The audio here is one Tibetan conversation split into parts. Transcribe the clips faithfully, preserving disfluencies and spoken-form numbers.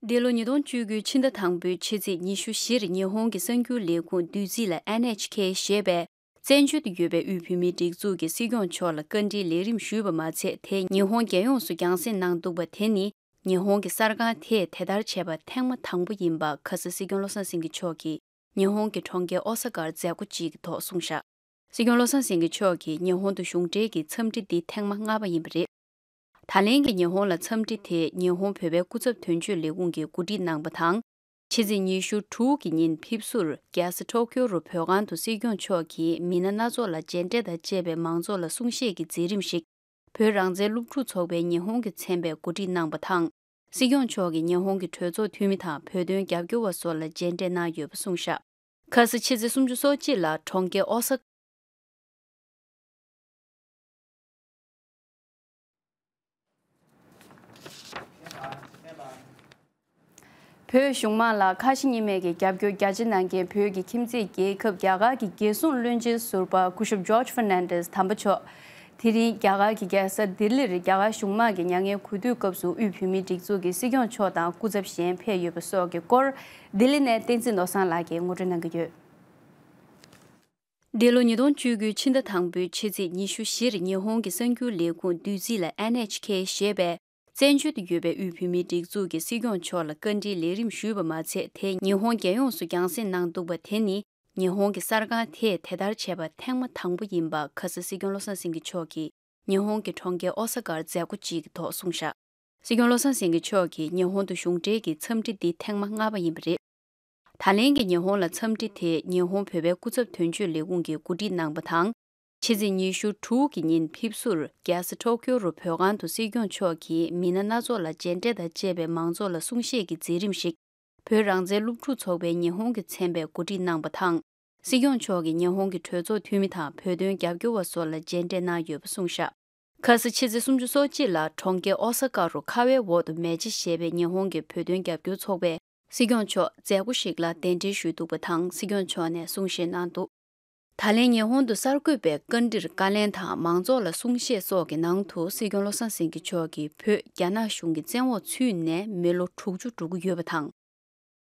འདི་ལོ་ཉིས་སྟོང་བཅུ་དགུ་ཕྱི་ཟླ་དང་པོའི་ཕྱི་ཚེས་ཉི་ཤུ་བཞིར་ཉི་ཧོང་གི་གསར་འགྱུར་ལས་ཁུངས་བདུད་རྩི་ལ་ཨེན་ཨེཆ་ཁེ་ཞེས་པའི་བཙན་བྱོལ་དུ་ཡོད་པའི་དབུས་བོད་མིའི་སྒྲིག་འཛུགས་ཀྱི་སྲིད་སྐྱོང་མཆོག་ལ་བཀའ་འདྲིའི་ལས་རིམ་ཞུས་པ་མ་ཚད། དེ་ཉི་ཧོང་རྒྱལ་ཡོངས་སུ་རྒྱང་སྲིང་གནང་འདུག་པ་དེ་ནི་ཉི་ཧོང་གི་གསར་ཁང་དེས་དེ་ལྟར་བྱས་པ་ཐེངས་མ་དང་པོ་ཡིན་པ། ཁ་སང་སྲིད་སྐྱོང་བློ་བཟང་སེང་གེ་མཆོག་གིས་ཉི་ཧོང་གི་གྲོང་ཁྱེར་ཨོ་ས་ཀར་མཛད་སྒོ་གཅིག་གི་ཐོག་གསུངས་བཞག་སྲིད་སྐྱོང་བློ་བཟང་སེང་གེ་མཆོག་གིས་ཉི་ཧོང་དུ་གཞུང་འབྲེལ་གྱི་འཚམས་འདྲི་འདི་ཐེངས་མ་ལྔ་པ་ཡིན་པ་རེད། ད་ལན་གྱི་ཉི་ཧོང་ལ་འཚམས་འདྲི་དེ་ཉི་ཧོང་བོད་པའི་སྐུ་ཚབ་དོན་གཅོད་ལས་ཁུངས་ཀྱིས་གོ་སྒྲིག་གནང་པ་དང་། ཕྱི་ཚེས་ཉི་ཤུ་དྲུག་གི་ཉིན་ཕེབས་བསུར་རྒྱལ་ས་ཊོ་ཀྱོ་རུ་བོད་ཁང་དུ་སྲིད་སྐྱོང་མཆོག་གིས་མི་སྣ་སྣ་ཚོགས་ལ་མཇལ་འཕྲད་དང་བཅས་པའི་མང་ཚོགས་ལ་གསུང་བཤད་ཀྱི་མཛད་རིམ་ཞིག་བོད་རང་བཙན་སློབ་ཕྲུག་ཚོགས་པའི་ཉི་ཧོང་གི་ཚན་པས་གོ་སྒྲིག་གནང་པ་དང་། སྲིད་སྐྱོང་མཆོག་གིས་ཉི་ཧོང་གི་གྲོས་ཚོགས་འཐུས་མི་དང་བོད་དོན་རྒྱབ་སྐྱོར་བ་སོགས་ལ་མཇལ་འཕྲད་གནང་ཡོད་པ་གསུངས་བཞག་ཁ་སང་ཕྱི་ཚེས་སུམ་ཅུ་སོ་གཅིག་ལ་གྲོང་ཁྱེར་ཨོ་ས། བོད་གཞུང་མང་ལ་ཁ་ཞེ་གཉིས་མེད་ཀྱི་རྒྱབ་སྐྱོར་རྒྱ་ཆེ་གནང་མཁན་བོད་ཀྱི་ཁྱིམ་མཚེས་རྒྱལ་ཁབ་རྒྱ་གར་གྱི་རྒྱལ་སྲུང་བློན་ཆེན་ཟུར་པ་སྐུ་ཞབས་ཇོརྗ་ཧྥར་ནན་ཏེས་དམ་པ་མཆོག་དེ་རིང་རྒྱ་གར་གྱི་རྒྱལ་ས་ལྡི་ལིར་རྒྱ་གར་གཞུང་མང་གི་མྱ་ངན་གུས་འདུད་སྐབས་སུ་དབུས་བོད་མིའི་སྒྲིག་འཛུགས་ཀྱི་སྲིད་སྐྱོང་མཆོག་དང་སྐུ་ཚབ་གཞན་ཕེབས་ཡོད་པ་སོགས་ཀྱི་སྐོར། ལྡི་ལི་ནས་བསྟན་འཛིན་ནོར་བཟང་ལགས་ཀྱིས་ངོ་སྤྲོད་གནང་གི་ཡོད། འདི་ལོ་ཉིས་སྟོང་བཅུ་དགུ་ཕྱི་ཟླ་དང་པོའི་ཕྱི་ཚེས་ཉི་ཤུ་བཞིར་ཉི་ཧོང་གི་གསར་འགྱུར་ལས་ཁུངས་བདུད་རྩི་ལ་ཨེན་ཨེཆ་ཁེ་ཞེས་པའི་བཙན་བྱོལ་དུ་ཡོད་པའི་དབུས་བོད་མིའི་སྒྲིག་འཛུགས་ཀྱི་སྲིད་སྐྱོང་མཆོག་ལ་བཀའ་འདྲིའི་ལས་རིམ་ཞུས་པ་མ་ཚད། དེ་ཉི་ཧོང་རྒྱལ་ཡོངས་སུ་རྒྱང་སྲིང་གནང་འདུག་པ་དེ་ནི་ཉི་ཧོང་གི་གསར་ཁང་དེས་དེ་ལྟར་བྱས་པ་ཐེངས་མ་དང་པོ་ཡིན་པ། ཁ་སང་སྲིད་སྐྱོང་བློ་བཟང་སེང་གེ་མཆོག་གིས་ཉི་ཧོང་གི་གྲོང་ཁྱེར་ཨོ་ས་ཀར་མཛད་སྒོ་གཅིག་གི་ཐོག་གསུངས་བཞག་སྲིད་སྐྱོང་བློ་བཟང་སེང་གེ་མཆོག་གིས་ཉི་ཧོང་དུ་གཞུང་འབྲེལ་གྱི་འཚམས་འདྲི་འདི་ཐེངས་མ་ལྔ་པ་ཡིན་པ་རེད། ད་ལན་གྱི་ཉི་ཧོང་ལ་འཚམས་འདྲི་དེ་ཉི་ཧོང་བོད་པའི་སྐུ་ཚབ་དོན་གཅོད་ལས་ཁུངས་ཀྱིས་གོ་སྒྲིག་གནང་པ་དང་། ཕྱི་ཚེས་ཉི་ཤུ་དྲུག་གི་ཉིན་ཕེབས་བསུར་རྒྱལ་ས་ཊོ་ཀྱོ་རུ་བོད་ཁང་དུ་སྲིད་སྐྱོང་མཆོག་གིས་མི་སྣ་སྣ་ཚོགས་ལ་མཇལ་འཕྲད་དང་བཅས་པའི་མང་ཚོགས་ལ་གསུང་བཤད་ཀྱི་མཛད་རིམ་ཞིག་བོད་རང་བཙན་སློབ་ཕྲུག་ཚོགས་པའི་ཉི་ཧོང་གི་ཚན་པས་གོ་སྒྲིག་གནང་པ་དང་། སྲིད་སྐྱོང་མཆོག་གིས་ཉི་ཧོང་གི་གྲོས་ཚོགས་འཐུས་མི་དང་བོད་དོན་རྒྱབ་སྐྱོར་བ་སོགས་ལ་མཇལ་འཕྲད་གནང་ཡོད་པ་གསུངས་བཞག་ཁ་སང་ཕྱི་ཚེས་སུམ་ཅུ་སོ་གཅིག་ལ་གྲོང་ཁྱེར་ཨོ་ས་ཀ་རུ་ཁ་བའི་འོག་ཏུ་མེ་ཆེ་ཞེས་པའི་ཉི་ཧོང་གི་བོད་དོན་རྒྱབ་སྐྱོར་ཚོགས་པས་སྲིད་སྐྱོང་མཆོག་མཛད་སྒོ་ཞིག་ལ་གདན་འདྲེན་ཞུས་འདུག་པ་དང་། སྲིད་སྐྱོང་མཆོག་ནས་གསུང་བཤད་གནང་འདུག་ད་ལན་ཉི་ཧོང་དུ་གསར་འགོད་པའི་བཀའ་འདྲིར་བཀའ་ལན་དང་མང་ཚོགས་ལ་གསུང་བཤད་སོགས་ཀྱི་ནང་དུ། སྲིད་སྐྱོང་བློ་བཟང་སེང་གེ་མཆོག་གིས་བོད་རྒྱ་ནག་གཞུང་གི་བཙན་འོག་ཚུད་ནས་མི་ལོ་དྲུག་ཅུ་འགྲོ་གི་ཡོད་པ་དང་།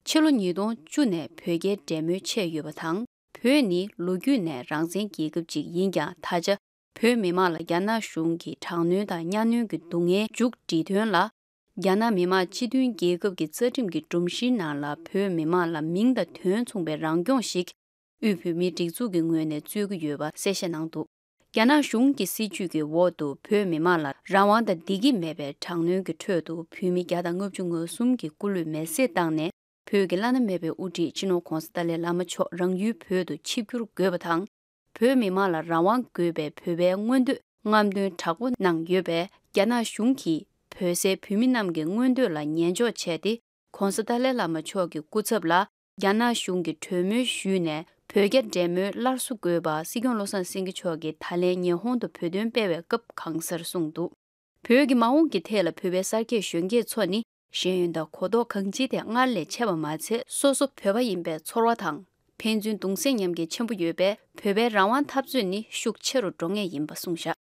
ཕྱི་ལོ་ཉིས་སྟོང་བཅུ་ནས་བོད་རྒྱའི་འབྲེལ་མོལ་ཆད་ཡོད་པ་དང་། བོད་ནི་ལོ་རྒྱུས་ནས་རང་བཙན་རྒྱལ་ཁབ་ཅིག་ཡིན་ཀྱང་། ད་ཆ་བོད་མི་མང་ལ་རྒྱ་ནག་གཞུང་གིས་དྲག་གནོན་དང་གཉའ་གནོན་གྱི་སྡུག་བསྔལ་མཇུག་སྒྲིལ་དོན་ལ། རྒྱ་ནག་མི་དམངས་སྤྱི་མཐུན་རྒྱལ་ཁབ་ཀྱི་རྩ་ཁྲིམས་ཀྱི་སྒྲོམ་གཞིའི་ནང་ལ་བོད་མི་མང་ལ་མིང་དང་དོན་མཚུངས་པའི་རང་སྐྱོང་ཞིག་དབུས་བོད་མིའི་སྒྲིག་འཛུགས་ཀྱི་ངོས་ནས་རྩོད་ཀྱི་ཡོད་པ་གསལ་བཤད་གནང་འདུག་རྒྱ་ནག་གཞུང་གི་སྲིད་བྱུས་ཀྱི་འོག་ཏུ་བོད་མི་མང་ལ་རང་དབང་དང་བདེ་སྐྱིད་མེད་པའི་དྲག་གནོན་གྱི་ཁྲོད་དུ། བོད་མི་བརྒྱ་དང་ལྔ་བཅུ་ང་གསུམ་གྱི་སྐུ་ལུས་མེར་སྲེག་བཏང་ནས། བོད་ཀྱི་བླ་ན་མེད་པའི་དབུ་ཁྲིད་སྤྱི་ནོར་༧གོང་ས་ཏཱ་ལའི་བླ་མ་མཆོག་རང་ཡུལ་བོད་དུ་ཆིབས་བསྒྱུར་དགོས་པ་དང་། བོད་མི་མང་ལ་རང་དབང་དགོས་པའི་བོད་པའི་མངོན་འདོད་རྔམ་སྟོན་དྲག་པོ་གནང་ཡོད་པས། རྒྱ་ནག་གཞུང་གིས་བོད་སའི་བོད་མི་རྣམས་ཀྱི་མངོན་འདོད་ལ་ཉན་འཇོག་བྱས་ཏེ། ༧གོང་ས་ཏཱ་ལའི་བླ་མ་མཆོག་གི་སྐུ་ཚབ་ལ་རྒྱ་ནག་གཞུང་གིས་གྲོས་མོལ་ཞུས་ནས། བོད་རྒྱ་འབྲེལ་མོལ་སླར་གསོ་དགོས་པ་སྲིད་སྐྱོང་བློ་བཟང་སེང་གེ་མཆོག་གིས་ད་ལན་ཉི་ཧོང་དུ་བོད་དོན་སྤེལ་བའི་སྐབས་གང་སར་གསུངས་འདུག་བོད་ཀྱི་མ་འོངས་ཀྱི་ཐད་ལ་བོད་པའི་གསར་སྐྱེས་གཞོན་སྐྱེས་ཚོ་ནི་ཤེས་ཡོན་དང་གོ་རྟོགས་གང་ཅིའི་ཐད་སྔར་ལས་ཆེ་བ་མ་ཚད། སོ་སོ་བོད་པ་ཡིན་པའི་ཚོར་བ་དང་། ཕན་ཚུན་གདུང་སེམས་མཉམ་སྐྱེད་ཆེན་པོ་ཡོད་པས། བོད་པའི་རང་དབང་འཐབ་རྩོད་ནི་ཤུགས་ཆེ་རུ་འགྲོ་ངེས་ཡིན་པ་གསུངས་བཞག་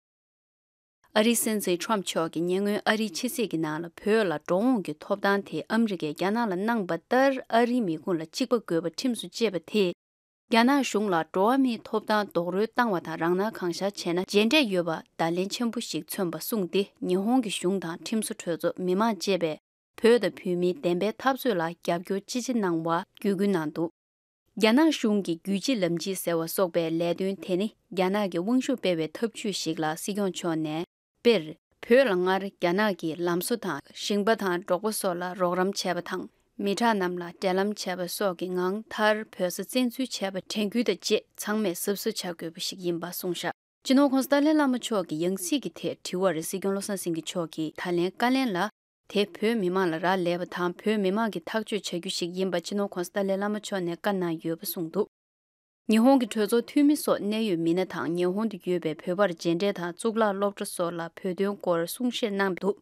ཨ་རིའི་སྲིད་འཛིན་ཊམ་མཆོག་གིས་ཉེ་སྔོན་ཨ་རིའི་ཕྱི་སྲིད་ཀྱི་ནང་ལ་བོད་ལ་འགྲོ་འོང་གི་ཐོབ་ཐང་དེ་ཨ་མི་རི་ཀས་རྒྱ་ནག་ལ་གནང་བ་ལྟར་ཨ་རིའི་མི་ཁུངས་ལ་གཅིག་པ་དགོས་པ་ཁྲིམས་སུ་བཅད་པ་དེས། རྒྱ་ནག་གཞུང་ལ་འགྲོ་བ་མིའི་ཐོབ་ཐང་རྡོག་རོལ་བཏང་བ་དང་། རང་སྣང་གང་ཤར་བྱས་ན་རྗེས་འབྲས་ཡོད་པ་བརྡ་ལན་ཆེན་པོ་ཞིག་མཚོན་པ་གསུངས་ཏེ། ཉི་ཧོང་གི་གཞུང་དང་ཁྲིམས་བཟོ་གྲོས་ཚོགས། མི་མང་བཅས་པས་བོད་དང་བོད་མིའི་བདེན་པའི་འཐབ་རྩོད་ལ་རྒྱབ་སྐྱོར་ཅི་ཆེ་གནང་བར་བརྒྱུད་སྐུལ་གནང་འདུག་རྒྱ་ནག་གཞུང་གིས་རྒྱུད་གཅིག་ལམ་གཅིག་ཟེར་བ་སོགས་པའི་ལས་དོན་དེ་ནི་རྒྱ་ནག་གི་དབང་ཤུགས་སྤེལ་བའི་ཐབས་ཇུས་ཤིག་ལ་སྲིད་སྐྱོང་མཆོག་ནས། དཔེར། བོད་ལ་སྔར་རྒྱ་ནག་གིས་ལམ་བཟོ་དང་། ཞིང་པ་དང་འབྲོག་པ་སོགས་ལ་རོགས་རམ་བྱས་པ་དང་། མི་དྲག་རྣམས་ལ་འབྲེལ་ལམ་བྱས་པ་སོགས་ཀྱི་ངང་། མཐར་བོད་ས་བཙན་འཛུལ་བྱས་པ་དྲན་སྐུལ་དང་བཅས། ཚང་མས་གཟབ་གཟབ་བྱ་དགོས་པ་ཞིག་ཡིན་པ་གསུངས་བཞག་སྤྱི་ནོར་༧གོང་ས་ཏཱ་ལའི་བླ་མ་མཆོག་གི་ཡང་སྲིད་ཀྱི་ཐད་དྲི་བར། སྲིད་སྐྱོང་བློ་བཟང་སེང་གེ་མཆོག་གིས་ད་ལན་བཀའ་ལན་ལ། དེ་བོད་མི་མང་ལ་རག་ལས་པ་དང་། བོད་མི་མང་གིས་ཐག་གཅོད་བྱ་རྒྱུ་ཞིག་ཡིན་པ་སྤྱི་ནོར་༧གོང་ས་ཏཱ་ལའི་བླ་མ་མཆོག་ནས་བཀའ་གནང་ཡོད་པ་གསུངས་འདུག་ཉི་ཧོང་གི་གྲོས་ཚོགས་འཐུས་མི་སོགས་གནད་ཡོད་མི་སྣ་དང་། ཉི་ཧོང་དུ་ཡོད་པའི་བོད་པར་མཇལ་འཕྲད་དང་། གཙུག་ལག་སློབ་གྲྭ་སོགས་ལ་བོད་དོན་སྐོར་གསུང་བཤད་གནང་འདུག